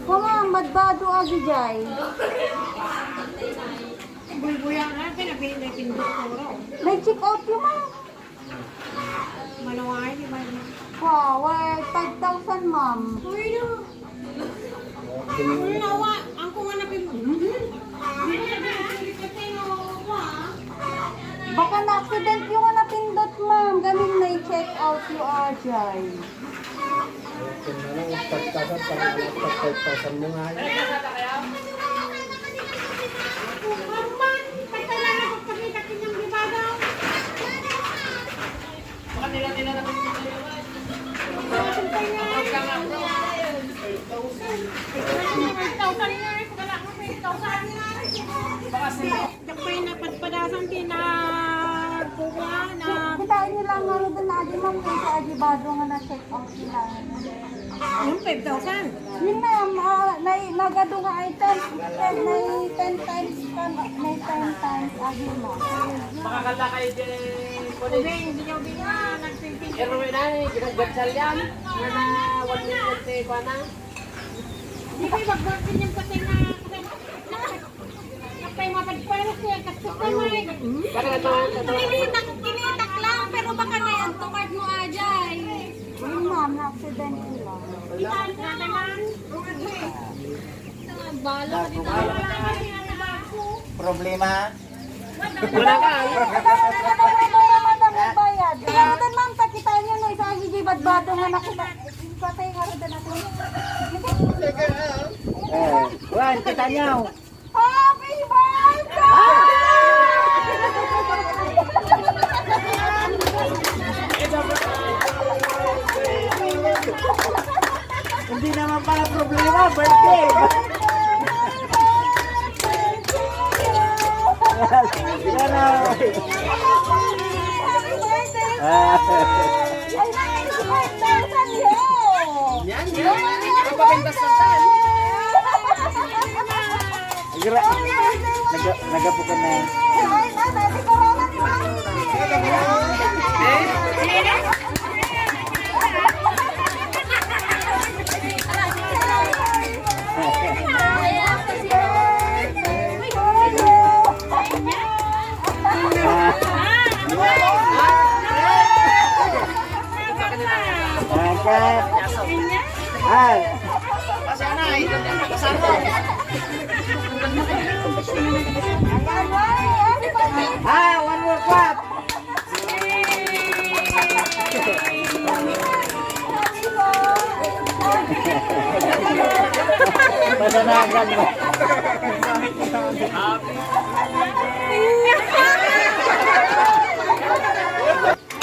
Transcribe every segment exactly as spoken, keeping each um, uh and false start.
Koma, madbado agi jay. Bulbuya na, pinapinda yung doktor. May check out yun, ma'am. Manaway, di ba? Wow, ay, five thousand, ma'am. Uy, no. Nawa, ang kung anak yung, hmm? Baka na-accident yung anak pindot, ma'am. Galing na i-check out yung ajay. Okay na lang, pagkasal, parang anak, pag five thousand mo nga yun. Kapay na padpadasan ti na kukuha na. Kitain niyo lang nga rin na adi, ma'am, kung sa adi bado nga na-check out nila. Yung five thousand. Yun na, ah, na, nagado nga items, ten, may ten times ka, may ten times agi mo. Makakalakay din, Kuya. Hindi, hindi, hindi na, nagpipinta. Pero may nani, ginagbatsal yan. Yan na, one million te, kuha na. Hindi, wag, wag din yung patay na, Kapay mapagparas niya, kasi kamay. Kinitak, kinitak lang, pero baka na yan, tumart mo, ajay. Yun, ma'am, na-accident lang. Bala ka dito. Problema? Wala ka. Madam, magbayad. Kaya, ma'am, pakita niyo, no, isa ang hindi badbado nga nakita. Patay nga rin natin. Eh, Juan, kita niyo. Happy birthday! Hindi naman pala problema, birthday. Yan na. Happy birthday! Ah. Ay, ay, ay, ay, ay, ay. Yan, yan. Yan, yan. Naga-, nagapo ka na. Ay, ay, ay, ay, corona ni Mami. Ah, one more clap. Pasanagan mo.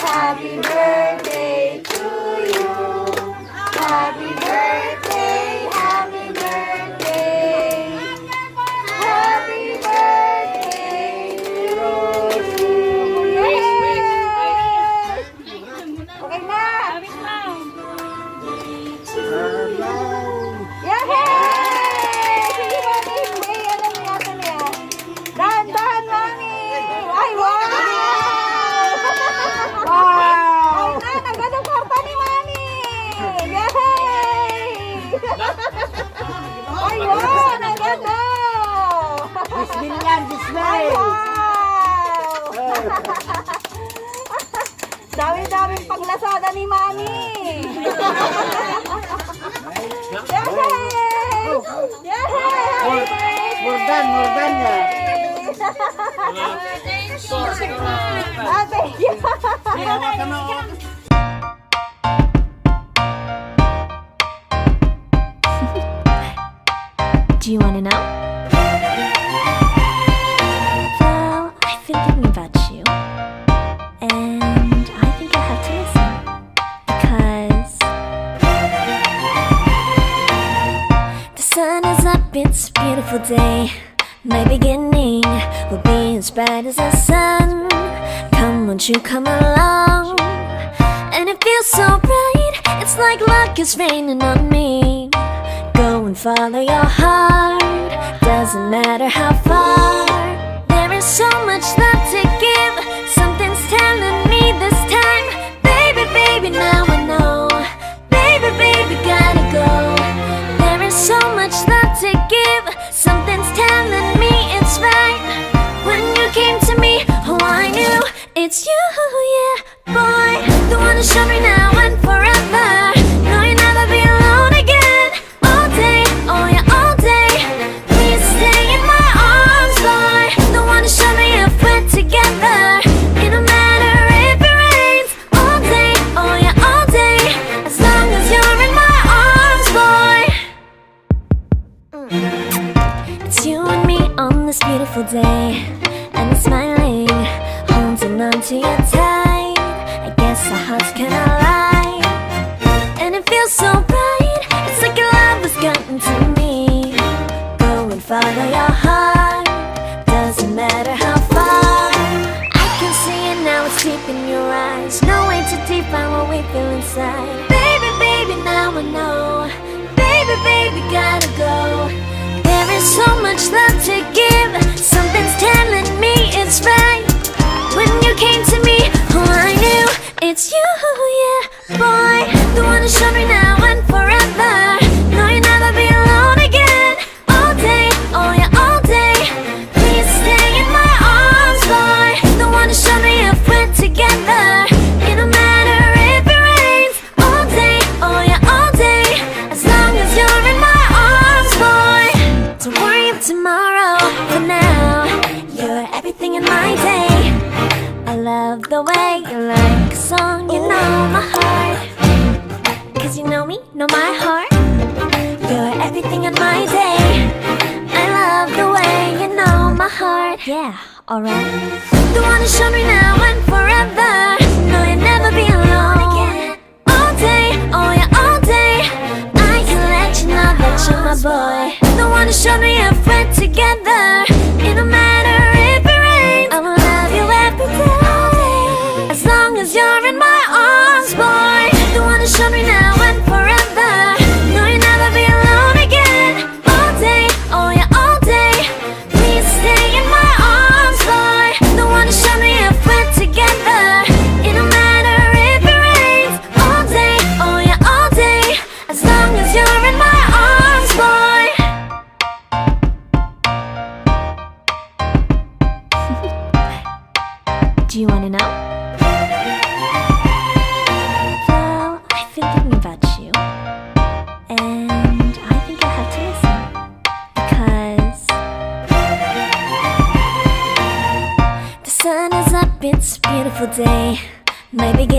Happy birthday to you. Happy birthday, happy birthday. Happy birthday to you. Okay na. Yehey! Sige, Mami. Hey, ano nga ito niya? Dahan-dahan, Mami! Ay, wow! Wow! Ay, na, nagano karta ni Mami! Yay! Ay, wow! Nagano! Dismil yan, dismil! Ay, wow! Dami-daming paglasada ni Mami! Yay! Yay! Happy birthday! More than, more than yan. Ah, thank you. Do you want to know? Well, I've been thinking about you, and I think I have to listen. Because the sun is up, it's a beautiful day. My beginning will be as bright as the sun. Come, won't you come along? And it feels so right, it's like luck is raining on me. Go and follow your heart, doesn't matter how far. There is so much love to give, something's Oh yeah, boy, the one who showed me now and forever. No, you'll never be alone again. All day, oh yeah, all day. Please stay in my arms, boy. The one who showed me if we're together. It don't matter if it rains. All day, oh yeah, all day. As long as you're in my arms, boy. It's you and me on this beautiful day, and it's smiling, holding on to you tight. I guess our hearts can align, and it feels so right. It's like your love has gotten to me. Go and follow your heart, doesn't matter how far. I can see it now, it's deep in your eyes. No way to define what we feel inside. Baby, baby, now I know. Baby, baby, gotta go. There is so much love to give. Something's telling me it's right. When you came to me, oh, I knew it's you, yeah, boy. The one who showed me now and forever. No, you'll never be alone again. All day, oh yeah, all day. Please stay in my arms, boy. The one who showed me if we're together. It don't matter if it rains. All day, oh yeah, all day. As long as you're in my arms, boy. Don't worry about tomorrow. For now, you're everything in my day. I love the way you like a song, you know my heart. 'Cause you know me, know my heart. You're everything in my day. I love the way you know my heart. Yeah, alright. The one who showed me now and forever. No, you'll never be alone again. All day, oh yeah, all day. I can let you know that you're my boy. The one who showed me if we're together. It don't matter if it rains. I will love you every day. As long as you're in my arms, boy. The one who showed me now and forever. No, you'll never be alone again. All day, oh yeah, all day. Please stay in my arms, boy. The one who showed me if we're together. It don't matter if it rains. All day, oh yeah, all day. As long as you're in my arms, boy. Do you wanna know? Well, I've been thinking about you, and I think I have to listen, because the sun is up, it's a beautiful day. My beginning